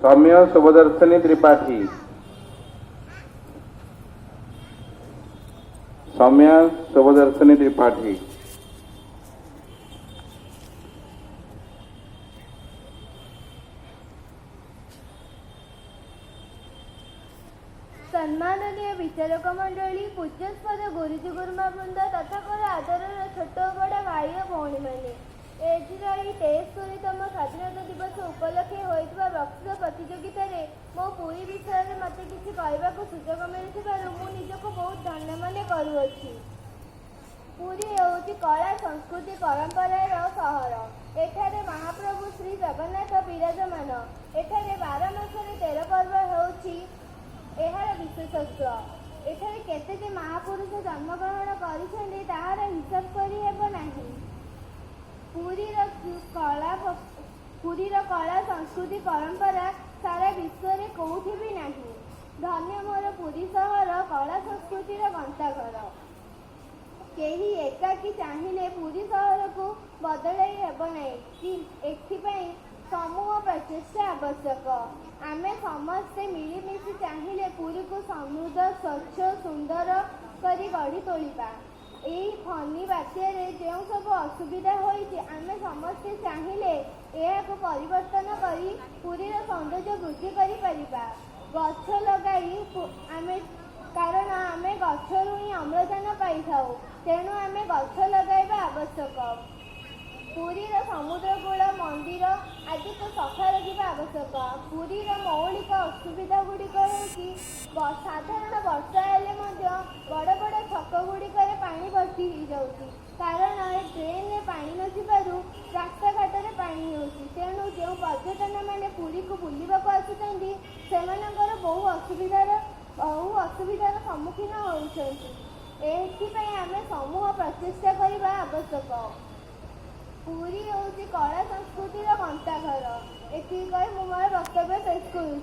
ସୌମ୍ୟ ଶୁଭଦର୍ଶିନୀ ତ୍ରିପାଠୀ। ସୌମ୍ୟ ଶୁଭଦର୍ଶିନୀ ତ୍ରିପାଠୀ। ସମ୍ମାନନୀୟ ବିଚାରକ ମଣ୍ଡଳୀ, ପୂଜ୍ୟାସ୍ପଦ ଗୁରୁଜୀ ଗୁରୁମା ବୃନ୍ଦ ତଥା ମୋର ଆଦରର ଛୋଟ ବଡ଼ ଭାଇ ଓ ଭଉଣୀମାନେ, ଆଜିର ଏହି 73ତମ ସ୍ୱାଧୀନତା ଦିବସ ଉପଲକ୍ଷେ ହୋଇଥିବା ବକ୍ତୃତା ପ୍ରତିଯୋଗିତାରେ ମୋ ପୁରୀ ବିଷୟରେ ମୋତେ କିଛି କହିବାକୁ ସୁଯୋଗ ମିଳିଥିବାରୁ ମୁଁ ନିଜକୁ ବହୁତ ଧନ୍ୟ ମନେ କରୁଅଛି। ପୁରୀ ହେଉଛି କଳା, ସଂସ୍କୃତି, ପରମ୍ପରାର ସହର। ଏଠାରେ ମହାପ୍ରଭୁ ଶ୍ରୀ ଜଗନ୍ନାଥ ବିରାଜମାନ। ଏଠାରେ 12 ମାସରେ 13 ପର୍ବ ହେଉଛି ଏହାର ବିଶେଷତ୍ୱ। ଏଠାରେ କେତେ ଯେ ମହାପୁରୁଷ ଜନ୍ମଗ୍ରହଣ କରିଛନ୍ତି, ତାହାର ହିସାବ କରିହେବ ନାହିଁ। ପୁରୀର କଳା, ସଂସ୍କୃତି, ପରମ୍ପରା ସାରା ବିଶ୍ୱରେ କେଉଁଠି ବି ନାହିଁ। ଧନ୍ୟ ମୋର ପୁରୀ ସହର, କଳା ସଂସ୍କୃତିର ଗନ୍ତାଘର। କେହି ଏକାକୀ ଚାହିଁଲେ ପୁରୀ ସହରକୁ ବଦଳାଇ ହେବ ନାହିଁ କି ଏଥିପାଇଁ ସମୂହ ପ୍ରଚେଷ୍ଟା ଆବଶ୍ୟକ। ଆମେ ସମସ୍ତେ ମିଳିମିଶି ଚାହିଁଲେ ପୁରୀକୁ ସମୃଦ୍ଧ, ସ୍ୱଚ୍ଛ, ସୁନ୍ଦର କରି ଗଢ଼ି ତୋଳିବା। ଏହି ଫନି ବାତ୍ୟାରେ ଯେଉଁ ସବୁ ଅସୁବିଧା ହୋଇଛି, ଆମେ ସମସ୍ତେ ଚାହିଁଲେ ଏହାକୁ ପରିବର୍ତ୍ତନ କରି ପୁରୀର ସୌନ୍ଦର୍ଯ୍ୟ ବୃଦ୍ଧି କରିପାରିବା। ଗଛ ଲଗାଇ ଆମେ, କାରଣ ଆମେ ଗଛରୁ ହିଁ ଅମ୍ଳଜାନ ପାଇଥାଉ, ତେଣୁ ଆମେ ଗଛ ଲଗାଇବା ଆବଶ୍ୟକ। ପୁରୀର ସମୁଦ୍ରକୂଳ, ମନ୍ଦିର ଆଦିକୁ ସଫା ରଖିବା ଆବଶ୍ୟକ। ପୁରୀର ମୌଳିକ ଅସୁବିଧା ଗୁଡ଼ିକ ହେଉଛି, ସାଧାରଣ ବର୍ଷା ହେଲେ ମଧ୍ୟ ବଡ଼ ବଡ଼ ଛକ ଗୁଡ଼ିକରେ ପାଣି ଭର୍ତ୍ତି ହେଇଯାଉଛି, କାରଣ ଏ ଡ୍ରେନରେ ପାଣି ନଯିବାରୁ ରାସ୍ତାଘାଟରେ ପାଣି ହେଉଛି। ତେଣୁ ଯେଉଁ ପର୍ଯ୍ୟଟନମାନେ ପୁରୀକୁ ବୁଲିବାକୁ ଆସୁଛନ୍ତି, ସେମାନଙ୍କର ବହୁ ଅସୁବିଧାର ସମ୍ମୁଖୀନ ହେଉଛନ୍ତି। ଏଥିପାଇଁ ଆମେ ସମୂହ ପ୍ରଚେଷ୍ଟା କରିବା ଆବଶ୍ୟକ। ପୁରୀ ହେଉଛି କଳା ସଂସ୍କୃତିର ଗନ୍ତାଘର। ଏତିକି କହି ମୁଁ ମୋର ବକ୍ତବ୍ୟ ଶେଷ କରୁଛି।